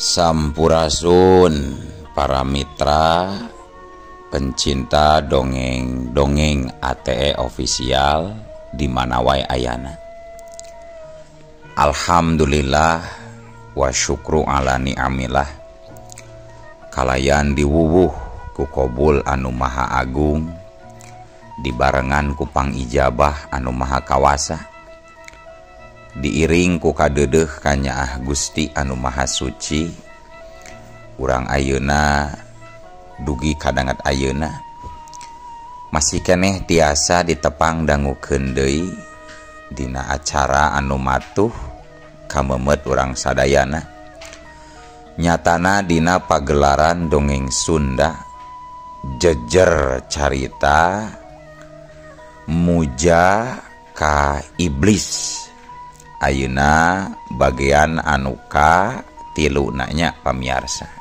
Sampurasun para mitra pencinta dongeng-dongeng ATE official di mana wae ayana. Alhamdulillah wa syukru ala ni'amillah. Kalayan diwuwuh ku kobul anu maha agung, dibarengan ku pangijabah anu maha kawasa, diiring ku kadeudeuh kanyaah Gusti anu maha suci. Urang ayeuna dugi kadangat ayeuna masih keneh tiasa ditepang dangukeun deui dina acara anu matuh kamemet urang sadayana, nyatana dina pagelaran dongeng Sunda jejer carita Muja ka Iblis. Ayeuna bagian anu ka tilu nanya pamiarsa.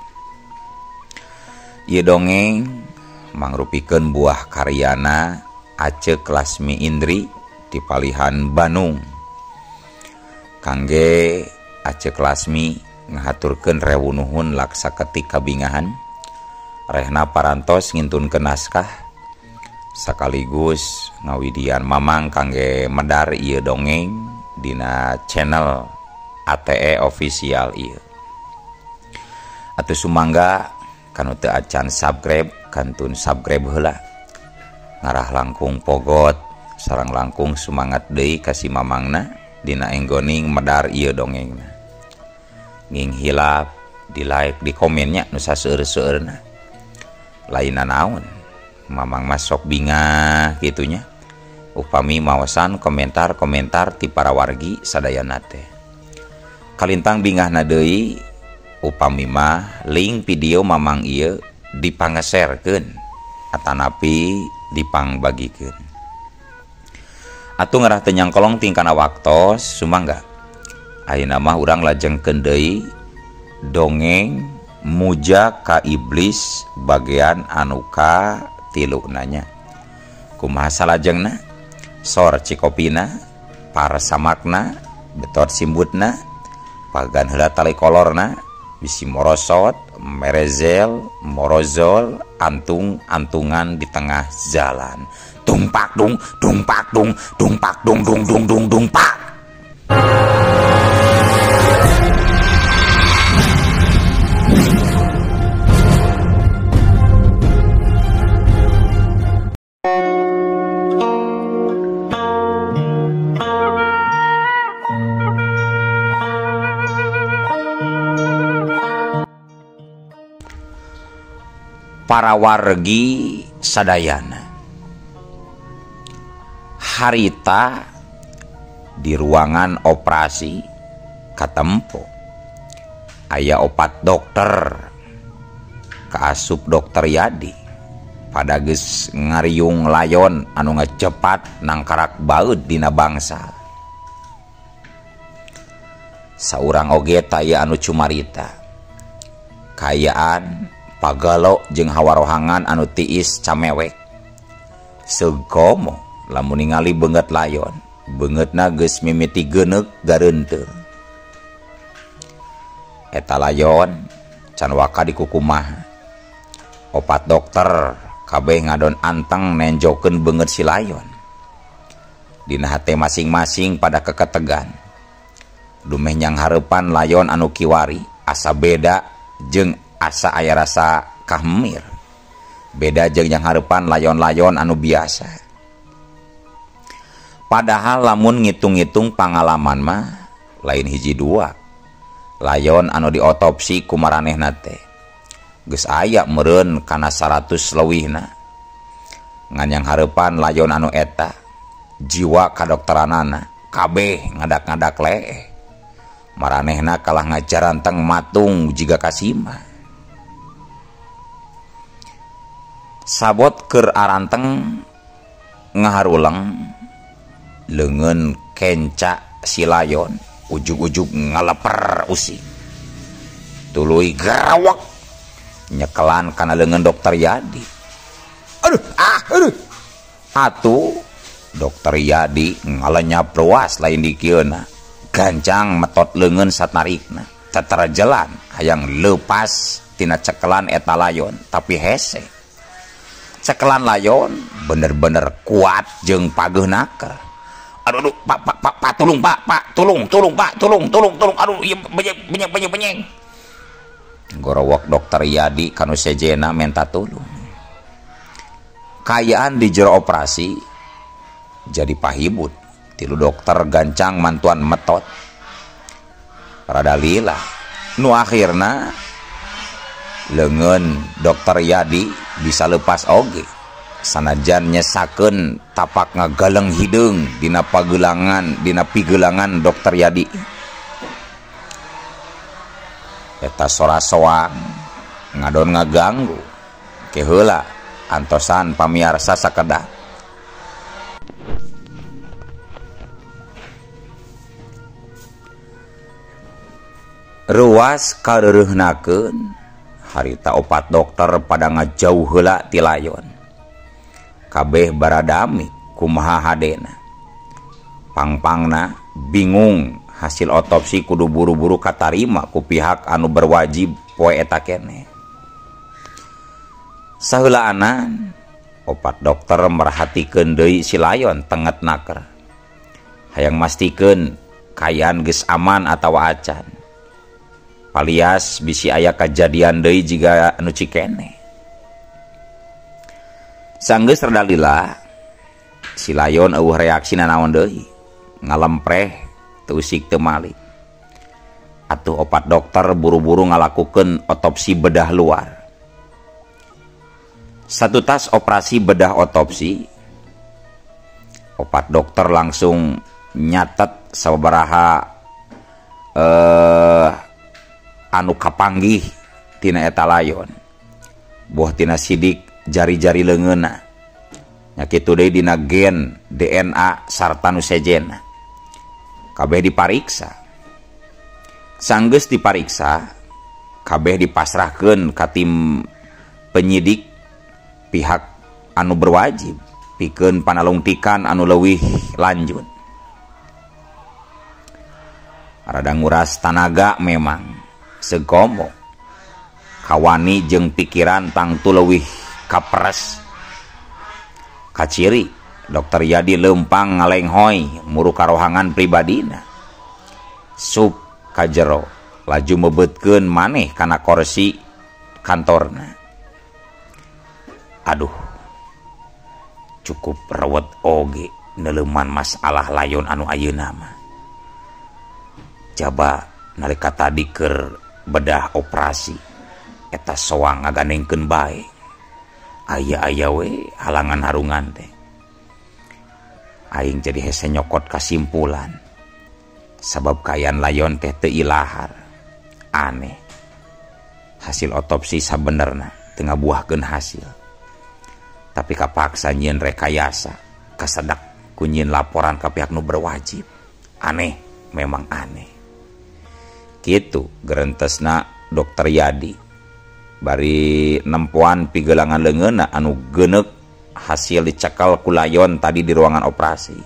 Ieu dongeng mangrupikeun buah karyana Acek Lasmi Indri di Palihan Bandung. Kangge Acek Lasmi ngahaturkeun rewu nuhun laksa ketik kabingahan rehna parantos ngintunkeun naskah sekaligus ngawidian mamang kangge medar ieu dongeng dina channel ATE official ieu. Atuh sumangga kanu teu acan subscribe kantun subscribe heula, ngarah langkung pogot sareng langkung semangat deui ka si mamangna dina enggoning medar ieu dongengna. Nging hilap di like di komennya nu saseueur-seueurna. Lainna naon mamang mah sok bingah kitunya upami maosan komentar-komentar ti para wargi sadayana teh. Kalintang bingahna deui upami mah link video mamang ieu dipangeserkeun atanapi dipangbagikeun. Atuh ngarah teu nyangkolong tingkana waktos sumangga. Ayeuna mah urang lajengkeun deui dongeng Muja ka Iblis bagian anu ka tilu nanya. Kumaha salajengna? Sor cikopina, parsamakna, betot simbutna, pagan heula tali kolorna, bisi morosot, merezel, morozol, antung-antungan di tengah jalan. Tumpak dung, tumpak dung, tumpak dung dung dung dung dung pak. Para wargi sadayana, harita di ruangan operasi katempo aya opat dokter kaasup dokter Yadi pada geus ngariung layon anu ngecepat nangkarak baeud dina bangsa. Saurang oge taya anu cumarita kayaan pagalo jeung hawarohangan anu tiis camewek. Segomo lamun ningali beungeut layon, beungeutna geus mimiti geuneuk gareunteung. Eta layon can waka dikukumaha. Opat dokter kabeh ngadon anteng nenjokeun beungeut si layon. Dina hate masing-masing pada keketegan. Dumeh nyang hareupan layon anu kiwari asa beda jeung asa aya rasa kahemir. Beda jeung yang hareupan layon-layon anu biasa. Padahal lamun ngitung-ngitung pangalaman mah lain hiji dua. Layon anu diotopsi ku maranehna teh geus aya meureun kana 100 leuwihna. Ngan yang hareupan layon anu eta jiwa kadokteranana kabeh ngadak-ngadak leeh. Maranehna kalah ngajaranteng matung jiga kasima. Sabot keur aranteng ngaharuleng leungeun kenca si layon ujug-ujug ngaleper usik, tuluy garawak nyekelan kana leungeun dokter Yadi. Aduh, ah, aduh. Atuh dokter Yadi ngalenyap luas lain dikieuna, gancang metot leungeun satarikna. Teterjelan hayang lepas tina cekelan eta layon tapi hese. Cekelan layon bener-bener kuat jeung pageuh naker. Aduh, aduh, pak, pak, pak, pak, tulung, pak, pak, tulung, tulung, pak, tulung, tulung, tulung, aduh, ieu benyeng, benyeng, benyeng, benyeng. Gorowok dokter Yadi kanu sejena menta tulung. Kayaan di jero operasi jadi pahibut. Tilu dokter gancang mantuan metot. Rada lila. Nu akhirna leungeun dokter Yadi bisa lepas oge. Sanajan nyesakeun tapak ngagaleng hideung dina pagelangan, dina pigelangan dokter Yadi. Eta sora soang ngadon ngaganggu. Keheula antosan pamiarsa sakedah. Ruas kareureunahkeun harita opat dokter pada ngajauh heula ti layon. Kabeh baradami kumaha hadena. Pangpangna bingung hasil otopsi kudu buru-buru katarima ku pihak anu berwajib poe eta keneh. Saheulaanan opat dokter merhatikeun deui si layon tenget naker. Hayang mastikeun kaayaan geus aman atawa acan. Palias bisi aya kajadian deui jiga anu cikene. Sanggeus rada lila si layon eueuh reaksi nanaon deui. Ngalempreh teu usik teu malik. Atuh opat dokter buru-buru ngalakukeun otopsi bedah luar. Satu tas operasi bedah otopsi, opat dokter langsung nyatet sababaraha anu kapanggih tina eta layon. Boh tina sidik jari-jari leungeunna. Nya kitu deui dina gen DNA sarta nu sejenna. Kabeh dipariksa. Sanggeus dipariksa, kabeh dipasrahkeun ka tim penyidik pihak anu berwajib pikeun panalungtikan anu leuwih lanjut. Rada nguras tanaga memang segomo. Kawani jeung pikiran tangtu leuwih kaperes. Kaciri dokter Yadi lempang ngalenghoy muru karohangan pribadina. Sup kajero laju mebetkeun maneh kana kursi kantorna. Aduh, cukup rewet oge neleuman masalah layon anu ayeuna mah. Jaba nalika tadi keur bedah operasi eta soang ngagandengkeun bae. Aya-aya we halangan harungan teh. Aing jadi hese nyokot kasimpulan. Sabab kaayaan layon teh teu ilahar. Aneh. Hasil otopsi sabenerna teu ngabuahkeun hasil. Tapi kapaksa nyieun rekayasa, kasedak ku nyieun laporan ka pihak nu berwajib. Aneh, memang aneh. Kitu gerentesna dokter Yadi. Bari nempoan pigelangan leungeunna anu geuneuk hasil dicekal ku layon tadi di ruangan operasi.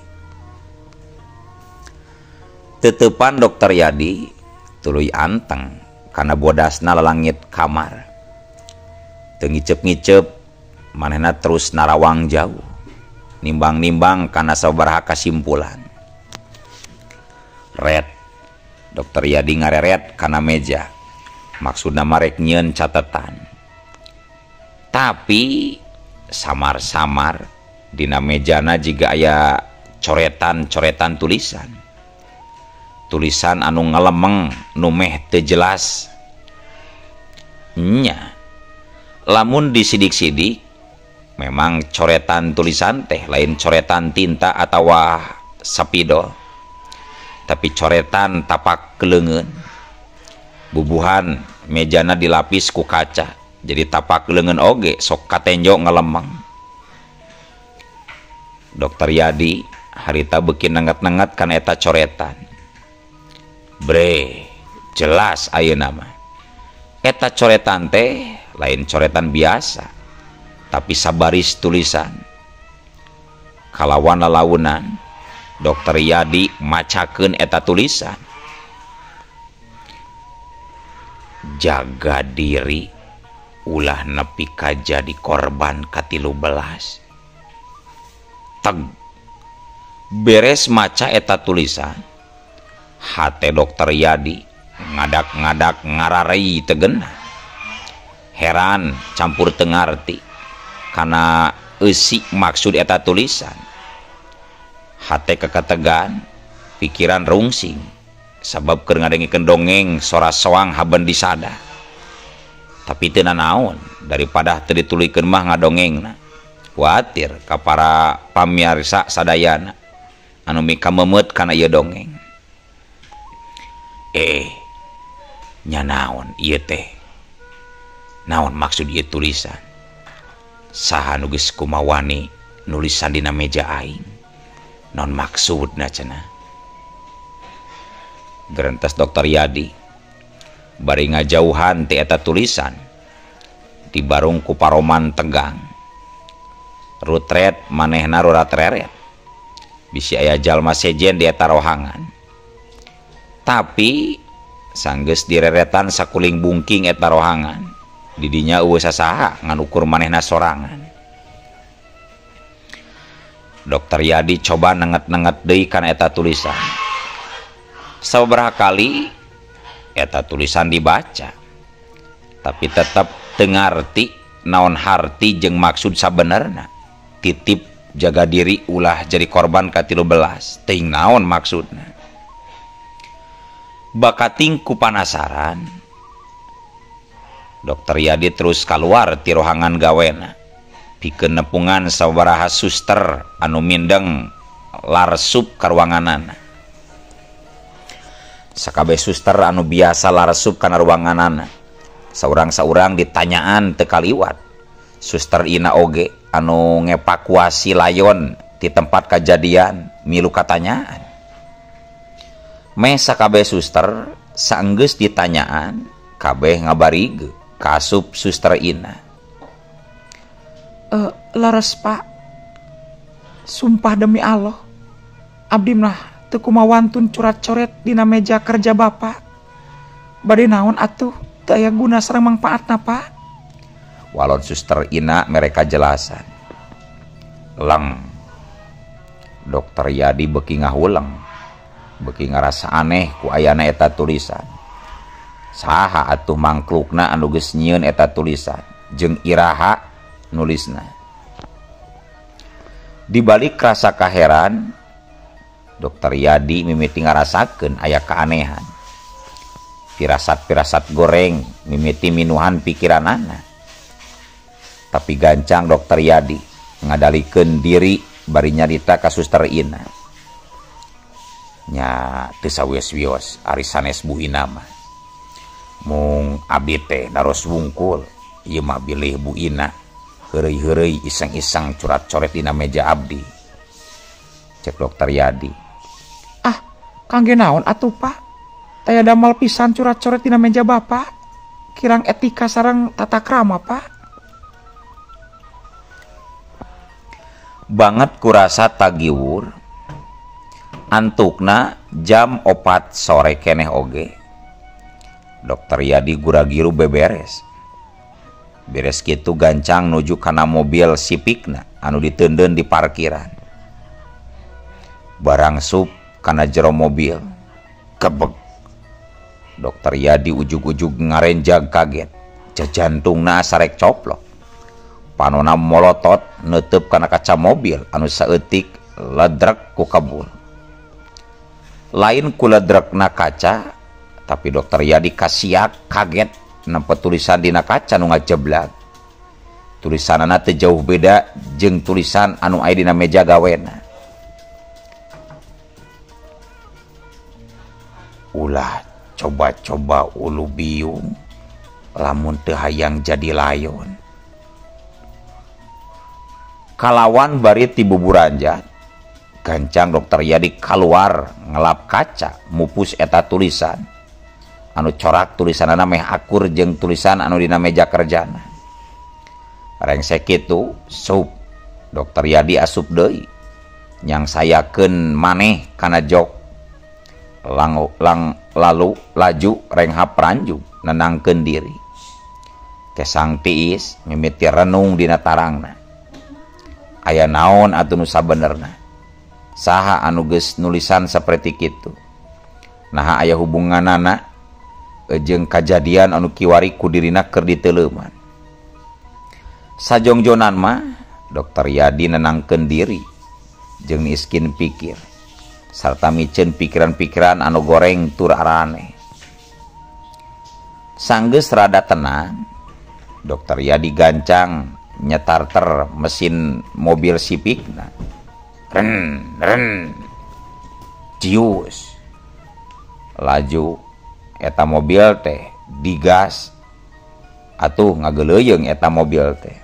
Tetepan dokter Yadi tuluy anteng kana bodasna lalangit kamar. Teu ngiceup-ngiceup manehna terus narawang jauh, nimbang-nimbang kana sabaraha kasimpulan. Red, dokter Yadi ngareret kana meja. Maksudna marek nyieun catetan. Tapi samar-samar dina mejana jiga aya coretan-coretan tulisan. Tulisan anu ngalemeng nu meh teu jelas. Nya. Lamun disidik-sidik memang coretan tulisan teh lain coretan tinta atawa sapidol, tapi coretan tapak keleungeun. Bubuhan mejana dilapis ku kaca, jadi tapak leungeun oge sok katenjo ngalemeng. Dokter Yadi harita beuki nenget-nenget kana eta coretan. Bre, jelas ayeuna mah. Eta coretan teh lain coretan biasa, tapi sabaris tulisan. Kalawan lalaunan, Dokter Yadi macakeun eta tulisan. Jaga diri ulah nepi ka jadi korban ka-13. Teg beres maca eta tulisan, hate Dokter Yadi ngadak-ngadak ngararei tegena. Heran campur teu ngarti kana eusi maksud eta tulisan. Hate keketegan, pikiran rungsing sabab keur ngadengikeun dongeng sora soang haben disada. Tapi teu nanaon daripada teu ditulikeun mah ngadongengna. Kuatir ka para pamiarsa sadayana anu mikamemeut kana ieu dongeng. Nya naon ieu teh? Naon maksud ieu tulisan? Saha nu geus kumawani nulisan dina meja aing? Naon maksudna cenah? Gerentas Dokter Yadi bari ngajauhan ti eta tulisan dibarung ku paroman tegang. Rutret manehna rurat-reret. Bisi aya jalma sejen di eta rohangan. Tapi sanggeus direretan sakuling bungking eta rohangan. Didinya eueuh sasaha ngan ukur manehna sorangan. Dokter Yadi coba nenget-nenget deui kana eta tulisan. Sababaraha kali eta tulisan dibaca, tapi tetep teu ngarti naon harti jeung maksud sabenerna. Titip jaga diri ulah jadi korban ka-13, teuing naon maksudna. Bakating ku panasaran, Dokter Yadi terus kaluar ti rohangan gawena pikeun nepungan sababaraha suster anu mindeng larsup ka ruanganana. Sakabeh suster anu biasa larsup kana ruanganana, saurang-saurang ditanyaan teu kaliwat. Suster Ina oge anu ngevakuasi layon di tempat kejadian milu katanyaan. Meh sakabeh suster saenggeus ditanyaan kabeh ngabarig kasup suster Ina. Leres Pak, sumpah demi Allah, abdi mah teu kumawantun curat-coret dina meja kerja Bapak. Bade naon atuh, teu aya guna sareng mangpaatna Pak. Walon suster Ina mereka jelasan. Leng Dokter Yadi beki ngahuleng, beki ngarasa aneh ku ayana eta tulisan. Saha atuh mangklukna anu geus nyieun eta tulisan jeung iraha nulisna. Di balik rasa kaheran, Dokter Yadi mimiti ngarasakeun aya keanehan. Firasat-firasat goreng mimiti minuhan pikiranana. Tapi gancang Dokter Yadi ngadalikeun diri bari nyarita ka suster Ina. Nya teu sawios-wios ari sanes Bu Ina mah. Mung abdi teh daros wungkul, ieu mah bilih Bu Ina heureuy-heureuy iseng-iseng curat-coret dina meja abdi. Cek Dokter Yadi. Ah, kangge naon atuh Pak? Taya damel pisan curat-coret dina meja Bapak. Kirang etika sareng tata krama Pak. Banget kurasa tagiwur. Antukna jam 4 sore keneh oge. Dokter Yadi gura-giru beberes. Beres kitu gancang nuju kana mobil sipikna anu diteundeun di parkiran. Barang sup kana jero mobil kebeg. Dokter Yadi ujug-ujug ngarenjag kaget. Jajantungna sarek coplok. Panona molotot neuteub kana kaca mobil anu saeutik ledrek ku kebul. Lain ku ledrekna kaca, tapi Dokter Yadi kasiak kaget nempo tulisan dina kaca nu ngajeblag. Tulisanana teu jauh beda jeung tulisan anu aya dina meja gawena. Ulah coba-coba ulu biung lamun teu hayang jadi layon. Kalawan bari ti buburanjat, gancang Dokter Yadi kaluar ngelap kaca mupus eta tulisan anu corak tulisanana meh akur jeung tulisan anu dina meja kerjana. Rengsek kitu sup Dokter Yadi asup deui nyang sayakeun maneh kana jok lang, lang lalu laju renghap ranjug. nenangkeun diri. Kesang tiis mimiti renung dina tarangna. Aya naon atuh nu sabenerna? Saha anu geus nulisan saperti kitu? Naha aya hubunganana jeung kajadian anu kiwari ku dirina keur diteuleuman. Sajongjonan mah Dokter Yadi nenangkeun diri jeung miskin pikir sarta miceun pikiran-pikiran anu goreng tur araneh. Sanggeus rada tenang, Dokter Yadi gancang nyetarter mesin mobil Civicna. Ren ren cius. Laju eta mobil teh digas atuh ngageleuyeung eta mobil teh.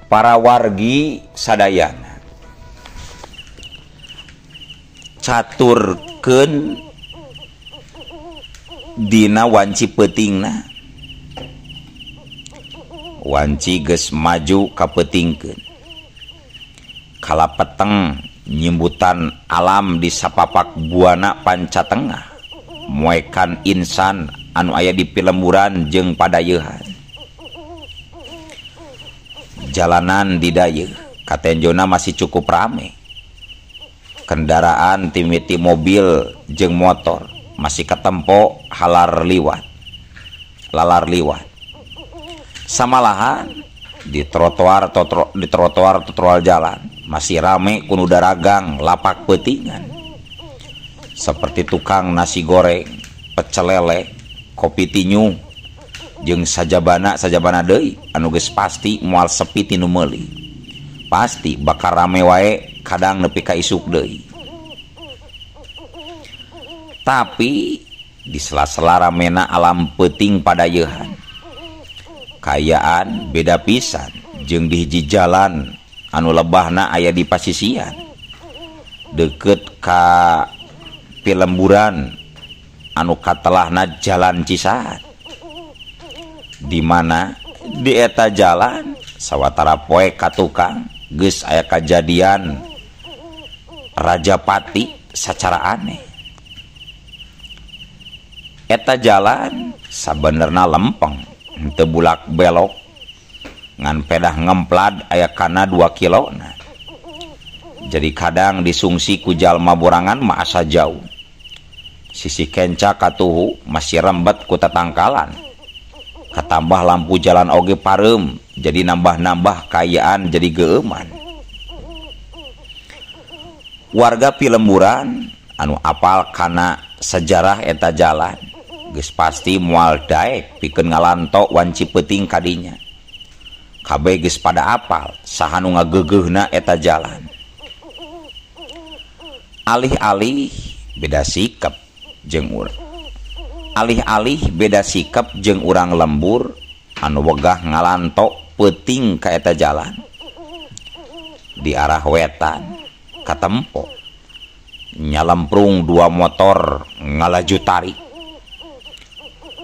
Para wargi sadayana caturkeun dina wanci peutingna. Wanci geus maju kapeutingkeun. Kala peteng nyimbutan alam di sapapak buana panca tengah moekan insan anu aya di pilemburan jeung padayeuhan. Jalanan di dayeuh katenjona masih cukup rame. Kendaraan timiti mobil jeung motor masih ketempo halar liwat, lalar liwat. Samalahan di trotoar trotoar jalan masih rame ku nu daragang lapak peutingan. Seperti tukang nasi goreng, pecel lele, kopi tinyu jeung sajabana deui anu geus pasti moal sepi tinu meuli. Pasti bakal rame wae kadang nepi ka isuk deui. Tapi di sela-sela ramena alam peuting padayeuhan, kayaan beda pisan jeung di hiji jalan anu lebahna aya di pasisian deket ka pilemburan anu katelahna jalan Cisaat, di mana di eta jalan sawatara poe ka tukang geus aya kajadian Rajapati sacara aneh. Eta jalan sabenerna lempeng henteu bulak belok ngan pedah ngemplad aya kana 2 kilo. Nah, jadi kadang disungsi ku jalma borangan mah asa jauh. Sisi kenca katuhu masih rembet ku tatangkalan. Katambah lampu jalan oge pareum, jadi nambah-nambah kayaan jadi geueuman. Warga pilemburan anu apal kana sejarah eta jalan geus pasti moal daek pikeun ngalanto wanci peuting kadinya. Kabeh geus pada apal saha nu ngageugeuhna eta jalan. Alih-alih beda sikap jeung urang. Alih-alih beda sikap jeung urang lembur anu wegah ngalanto peuting ka eta jalan. Di arah wetan katempo nyalemprung 2 motor ngalaju tarik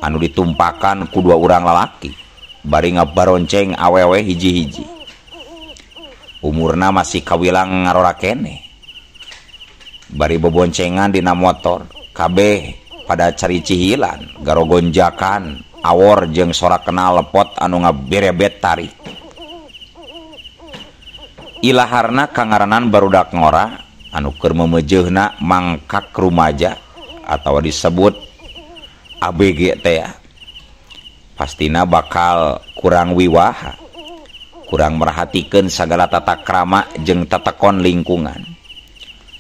anu ditumpakan ku 2 urang lalaki bari ngabaronceng awewe hiji-hiji. Umurna masih kawilang ngarora keneh. Bari beboncengan dina motor kabeh pada cari cihilan garogonjakan awor jeung sorak kenal lepot anu ngaberebet tarik. Ilaharna kangaranan barudak ngora anu keur memeujeuhna mangkak rumaja atau disebut ABG teh. Pastina bakal kurang wiwaha, kurang merhatikeun sagala tata krama jeung tetekon lingkungan.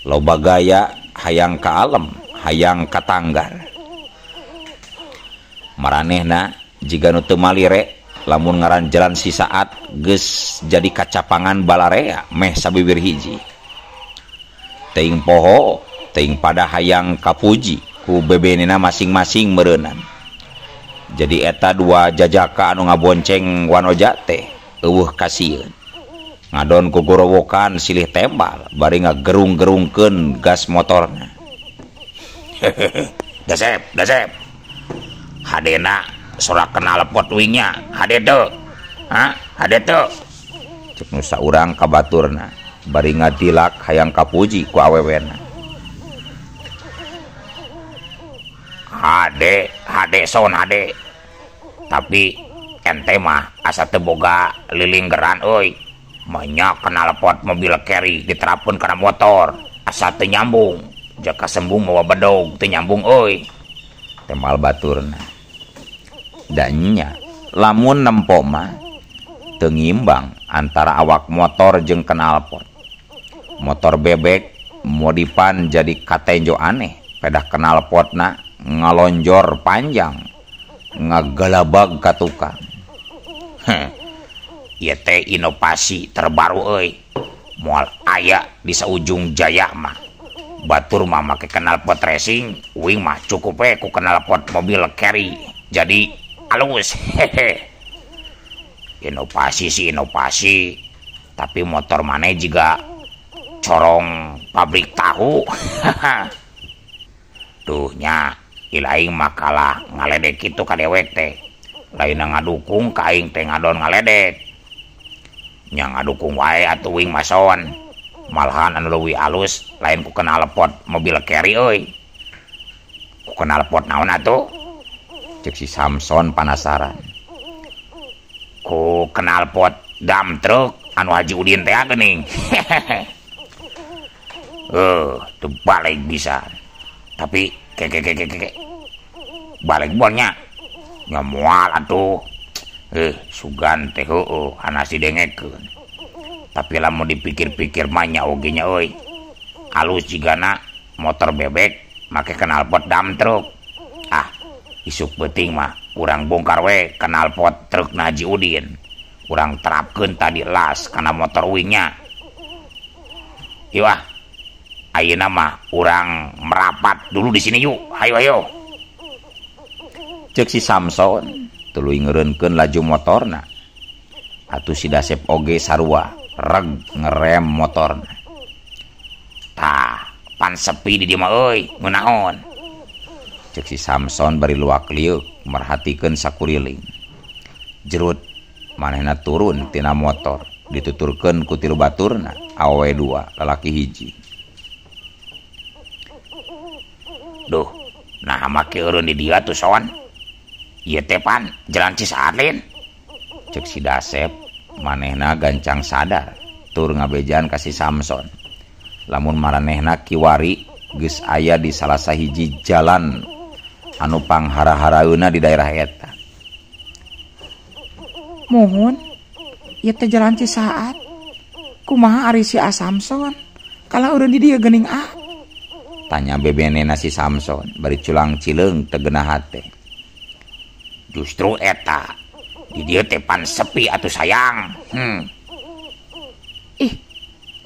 Loba gaya hayang ka alem, hayang ka tanggar. Maranehna jiga nu teu malire lamun ngaran jalan sisaat geus jadi kacapangan balarea meh sabibir hiji. Teuing poho, teuing pada hayang kapuji ku bebenena masing-masing meureunan. Jadi eta 2 jajaka anu ngabonceng wanoja teh eueuh kasieun. Ngadon ku gorowokan silih tembal bari ngagerung-gerungkeun gas motorna. Dasep, dasep. Hadena sorak kenal lepot wingnya, hade teu. Ha? Hade teu. Cek nu saurang ka baturna bari ngadilak hayang kapuji ku awewena. Hade, hade son hade. Tapi ente mah asa teu boga lilinggeran euy. Banyak knalpot mobil carry diterapkeun kana motor, asa teu nyambung. Jaka sembung mawa bedog teu nyambung euy. Temal baturna. Da nya lamun nempo mah teu ngimbang antara awak motor jeung knalpot. Motor bebek modifan jadi katenjo aneh, pedah knalpotna ngalonjor panjang, ngagalabag ka tukang. Heh, ieu teh inovasi terbaru euy. Moal aya di saujung jaya mah. Batur mah make knalpot racing, uing mah cukup we ku knalpot mobil carry. Jadi alus. Hehe. Inovasi sih inovasi, tapi motor maneh juga corong pabrik tahu. Duh nya, ilaing mah kalah ngaledek kitu ka dewek teh. Lainna ngadukung ka aing teh ngadon ngaledek. Nya ngadukung wae atuh uing mah son. Malahan anu leuwih alus lain ku knalpot mobil carry euy. Ku knalpot naon atuh? Cek si Samson panasaran. Ku knalpot dam truk anu Haji Udin teh geuning. Teu balik bisa. Tapi ke balik bonnya. Nya moal atuh. Sugan teh heueuh anas didengekeun. Tapi lamun dipikir-pikir mah nya oge nya euy. Alus jigana motor bebek make knalpot dam truk. Ah, isuk beuting mah urang bongkar we knalpot truk Haji Udin. Urang terapkeun tadi las kana motor uingnya. Yuk ah. Ayeuna mah urang merapat dulu di sini yuk. Hayo ayo. Ceuk si Samson tuluy ngeureunkeun laju motorna. Atuh si Dasep oge sarua reg ngerem motorna. Tah, pan sepi di dieu mah euy, ngeunaon. Ceuk si Samson bari luak liuk merhatikeun sakuriling. Jerut manehna turun tina motor, dituturkeun ku tilu baturna, awewe dua, lalaki hiji. Duh, nah make eureun di dieu atuh son. Ieu teh pan jalan Cisaat lain. Ceuk si Dasep manehna gancang sadar tur ngabejan ka si Samson. Lamun maranehna kiwari geus aya di salah sahiji jalan anu panghara-haraeuna di daerah eta. Muhun, ieu teh jalan Cisaat. Kumaha ari si Samson? Kalah eureun di dieu geuning ah. Tanya bebenena si Samson bari culang cileung teu geunah hate. Justru eta di dieu teh pan sepi atuh sayang. Ih,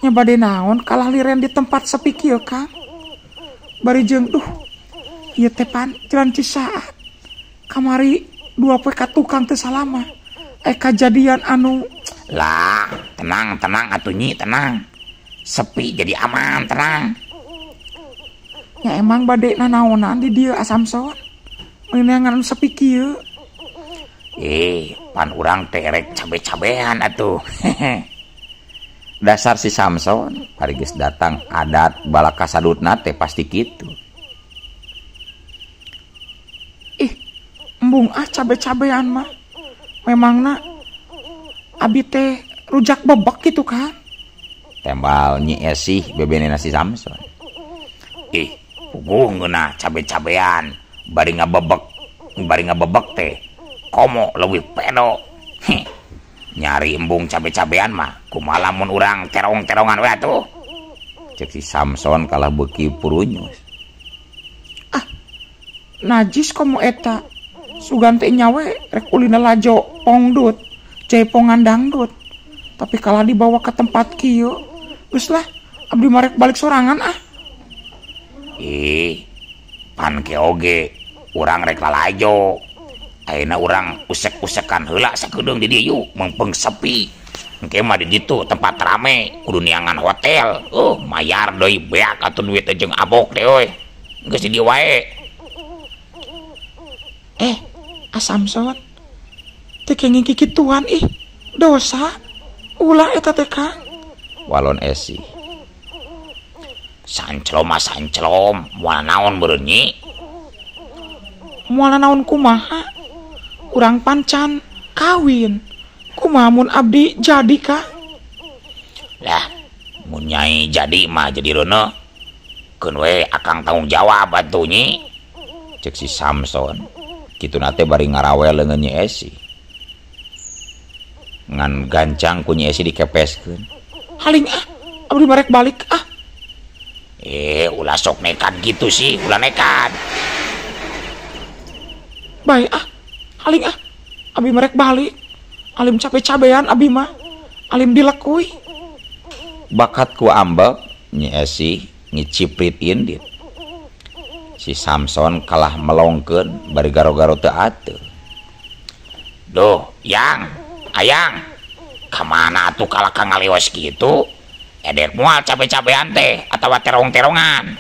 nya bade naon kalah liren di tempat sepi kieu Kang. Bari jeung duh, ieu teh pan jalan Cisaat. Kamari dua poe ka tukang teu salama. Kajadian anu lah, tenang tenang atuh nyi, tenang. Sepi jadi aman, tenang. Ya emang bade nanaonan di dieu Samson. Meunangan sepi kieu. Pan urang teh rek cabe-cabean atuh. Dasar si Samson, ari geus datang adat balaka sadutna teh pasti kitu. Ih, embung ah cabe-cabean mah. Memangna abi teh rujak bebek gitu kan? Tembal Nyi Esih bebenena si Samson. Ih, puguh ngeunah cabe-cabean bari ngabebek teh komo leuwih pedo. Heh, nyari embung cabe-cabean mah kumaha lamun urang terong-terongan we atuh. Cek si Samson kalah beuki purunyus. Ah, najis komo eta. Sugan teh nyawe rek ulina lajo pongdut, jaipongan dangdut. Tapi kalah dibawa ke tempat kieu, geus lah abdi mah rek balik sorangan ah. Ih, pan ke oge urang rek lalajo. Ayeuna urang usek-usekan heula sakedeung di dieu yuk, mengpeng sepi. Engke mah di ditu tempat rame, kudu niangan hotel. Mayar deui beak atuh duit jeung abok teh euy. Geus di dieu wae. Samson teh kenging kikituan ih, dosa. Ulah eta teh Kang. Walon Esi. Sanclom mah sanclom, moal naon beureun nyi. Moal naon kumaha? Urang pancan kawin. Kumaha mun abdi jadi ka? Lah, mun nyai jadi mah jadi reuneuh. Keun we akang tanggung jawab atuh nyi. Cek si Samson. Kituna teh bari ngarawel leungeun Nyi Esi. Ngan gancang ku Nyi Esi dikepeskeun. Haling ah, abdi marek balik ah. Ulah sok nekat gitu sih, ulah nekat. Baik ah, haling ah, abi merek balik. Alim cabe-cabean abi mah, alim dilekui. Bakat ku ambek, Nyi Esi ngiciprit indit. Si Samson kalah melongkeun bari garo-garo teu ateu. Duh, yang, ayang, kamana atuh kalah ka ngaliwes kitu? Edek moal cabe-cabean teh atawa terong-terongan.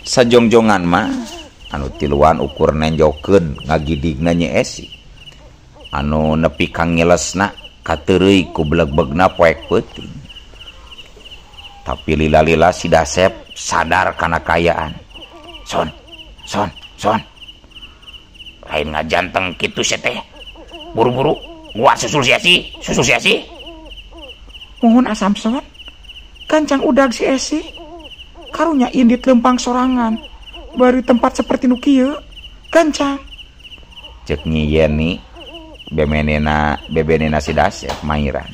Sajongjongan mah anu tiluan ukur nenjokeun ngagidigna Nyi Esi. Anu nepi ka ngilesna kateureuy ku blegbegna poek peuting. Tapi lila-lila si Dasep sadar kana kaayaan. Son, son, son. Lain ngajanteng kitu sia teh. Buru-buru gua susul si Esi, susul si Esi. Mohon ah Samson, gancang udag si Esi. Karunya indit lempang sorangan. Bari tempat seperti nu kieu, gancang. Cek Nyi Yeni bebenena si Dasep mairan.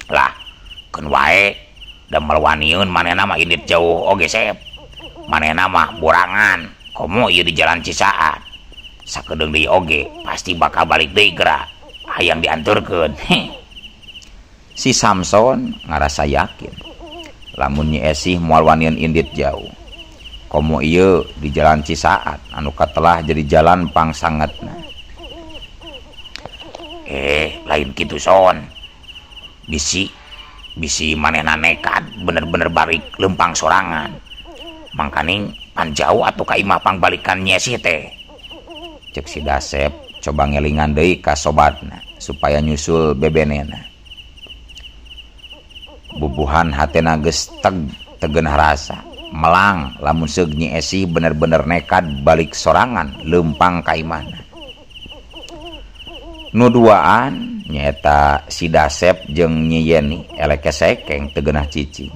Lah, keun wae da melwanieun manehna mah indit jauh oge sep. Manehna mah borangan, komo ieu di jalan Cisaat. Sakedeung deui oge pasti bakal balik deui geura. Hayang dianturkeun. Si Samson ngarasa yakin lamun Nyi Esih moal wanian indit jauh. Komo ieu di jalan Cisaat anu katelah jadi jalan pangsangetna. Lain kitu son. Bisi manehna nekat bener-bener balik lempang sorangan. Mangkaning pan jauh atuh ka imah pangbalikan Nyi Esih teh. Cek si Dasep coba ngelingan deui ka sobatna supaya nyusul bebenena. Bubuhan hatena geus tegeunah rasa melang lamun seug Nyi Esih bener-bener nekat balik sorangan lempang ka imahna. Nu duaan nyaeta si Dasep jeung Nyi Yeni eleke sekeng teu geunah cicing.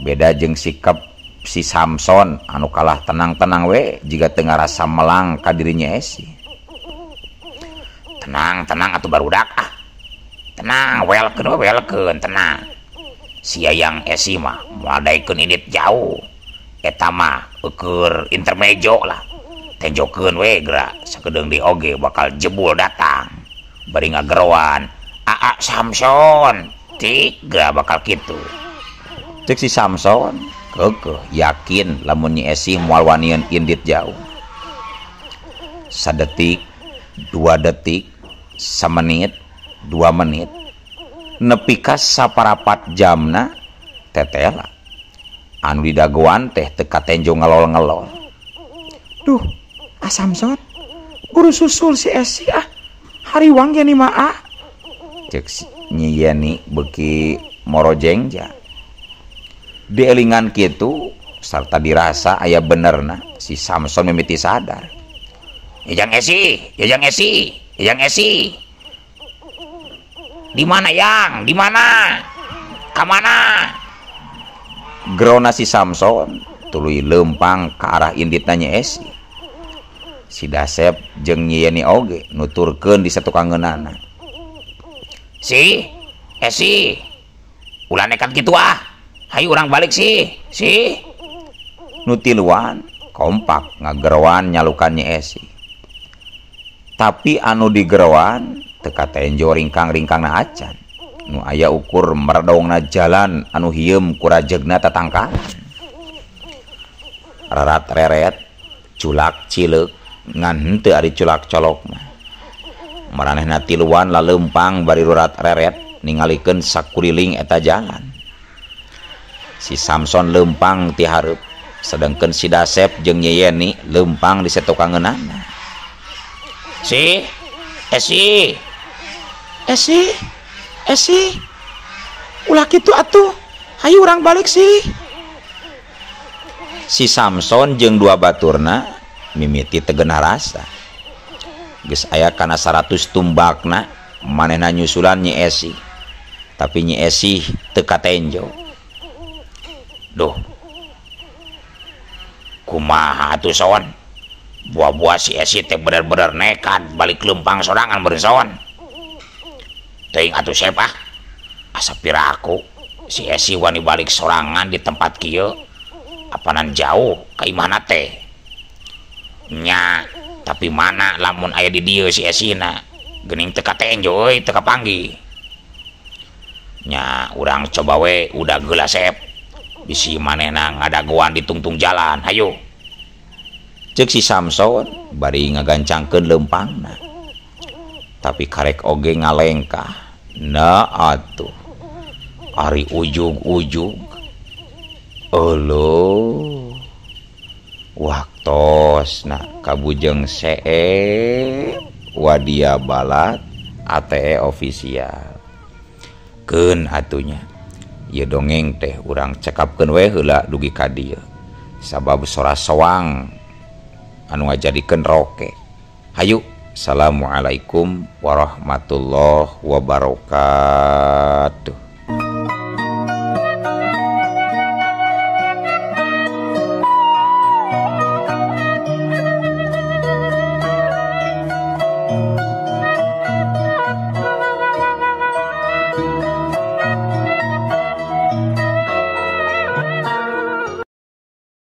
Beda jeung sikap si Samson anu kalah tenang-tenang we jiga teu ngarasa melang ka diri Nyi Esih. Tenang-tenang atuh barudak ah. Tenang, welkeun we welkeun, tenang. Si Yayang Esi mah moal daekeun indit jauh. Eta mah eueur intermejo lah. Tenjokeun we geura sakedeung deui oge bakal jebul datang. Bari ngageroan, "Aa Samson." Tik geura bakal kitu. Cek si Samson keukeuh yakin lamun Nyi Esih moal wanian indit jauh. Sadetik, 2 detik, samenit, 2 menit, nepi ka saparapat jamna tetela. Anu didagoan teh teu katenjo ngelol-ngelol. Duh, ah Samson, guru susul si Esi ah. Hariwang geni mah ah. Cek Nyi Yeni beuki morojengja. Dielingan kitu sarta dirasa aya benerna si Samson mimiti sadar. Jajang Esi, Jajang Esi, Jajang Esi. Di mana yang? Di mana? Ka mana? Gerona si Samson tuluy lempang ka arah inditna Nyi Esi. Si Dasep jeung Nyi Yeni oge nuturkeun di satukangeunana. Si, Esi, ulah nekat kitu ah. Hayu urang balik sih, si. Nu tiluan kompak ngageroan nyalukan Nyi Esi. Tapi anu digeroan teu katenjo ringkang-ringkangna acan. Nu aya ukur meredongna jalan anu hieum ku rajegna tatangkalan. Rarat reret, culak cileuk, ngan henteu ari culak colok mah. Maranehna tiluan laleumpang bari rurat reret ningalikeun sakuliling eta jalan. Si Samson lempang ti hareup, sedangkeun si Dasep jeung Nyi Yeni lempang di satukangeunana. Si, Esi, Esi, Esi, ulah kitu atuh, hayu urang balik sih. Si Samson jeung dua baturna Mimiti teu geunah rasa. Geus aya kana 100 tumbakna manehna nyusulan Nyi Esih. Tapi Nyi Esih teu katenjo. Duh. Kumaha atuh Son? Buah-buah si Esih teh bener-bener nekat balik lempang sorangan beureun Son. Teuing atuh Sep ah. Asa piraku si Esih wani balik sorangan di tempat kieu. Apanan jauh ka imahna teh. Nya, tapi mana lamun aya di dieu si Esihna. Geuning teu katenjo euy, teu kapanggih. Nya, urang coba we udah geula Sep. Bisi manehna ngadagoan di tungtung jalan, hayu. Ceuk si Samson bari ngagancangkeun leumpangna. Tapi karek oge ngalengkah. Nah atuh. Ari ujug-ujug. Euleuh. Waktosna kabujeng seep wadia balat ATE official. Keun atunya. Ieu dongeng teh urang cekapkeun we heula dugi ka dieu. Sabab sora soang anu ngajadikeun roke. Hayu. Assalamualaikum warahmatullahi wabarakatuh.